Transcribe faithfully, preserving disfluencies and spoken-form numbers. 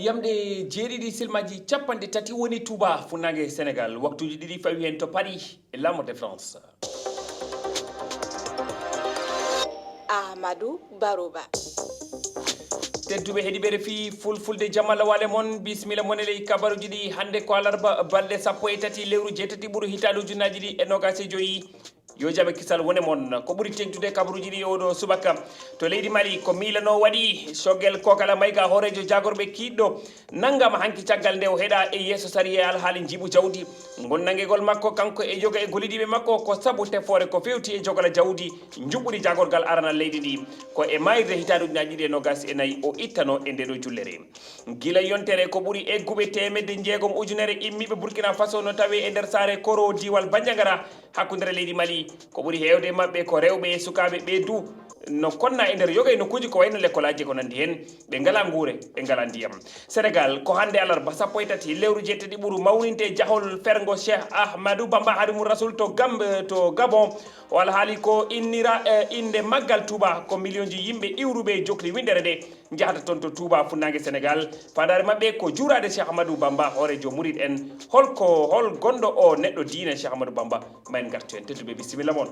Yamɗe jeeɗiɗi silmaji capanɗe tati woni Touba, funnaange Sénégal. Waktuuji ɗiɗi fawi heen to Paris e La Mode de France. Amadou Baroba. Tedduɓe heɗiɓere fii fulfulde, jamala wale mon, bismilla mon e ley kabaruji ɗi. Hannde ko alarba, balɗe sappo e tati lewru jeetati ɓuru hitaande ujunnaaji ɗi e noogaas e joyi. Yo jaɓe kisal wone mon. Ko ɓuri teŋtude kabaruji ɗi oɗo subaka to leydi Mali, ko miilano waɗi. Cogel Kokala Mayga, hooreejo jaagorɓe kiiɗɗo, nanngama hanki caggal nde o heɗa e yeeso sariya e alhaali njiɓu jawdi. Ngol nanngegol makko kanko e yoga e gollidiiɓe makko ko sabu tefoore ko fewti e jogala jawdi, njuɓɓudi jaagorgal aranal leydi ndi. Ko e maayirde hitaande ujunnaaji ɗiɗi e noogaas e nayi o ittano e nde ɗo jullere. Gila yontere ko ɓuri egguɓe teemedde jeegom ujunere immiiɓe Burkina Faso no tawe e nder saare Koro, diiwal Bandiagara, hakkundere leydi Mali. Ko ɓuri heewde e maɓɓe ko rewɓe e sukaaɓe, ɓe du no konna e nder yoga e nokkuuji ko wayno lekkolaaji e ko nanndi heen. Ɓe ngalaa nguure, ɓe ngalaa ndiyam. Sénégal, ko hannde alarba sappo e tati lewru jeetati ɓuru mawninte jahol ferngo Cheikh Ahmadou Bamba Khadimou Rassoul to Gamb-, to Gabon. O alhaali ko innira, eh, innde maggal Touba, ko miliyonji yimɓe iwruɓe jokli winndere nde njahata toon to Touba, funnaange Sénégal. Faandaare maɓɓe ko juuraade Cheikh Ahmadou Bamba, hooreejo murid en. Holko, hol gonɗo o neɗɗo diina Cheikh Ahmadou Bamba? Ma en ngartu heen, tedduɓe, bisimilla mon.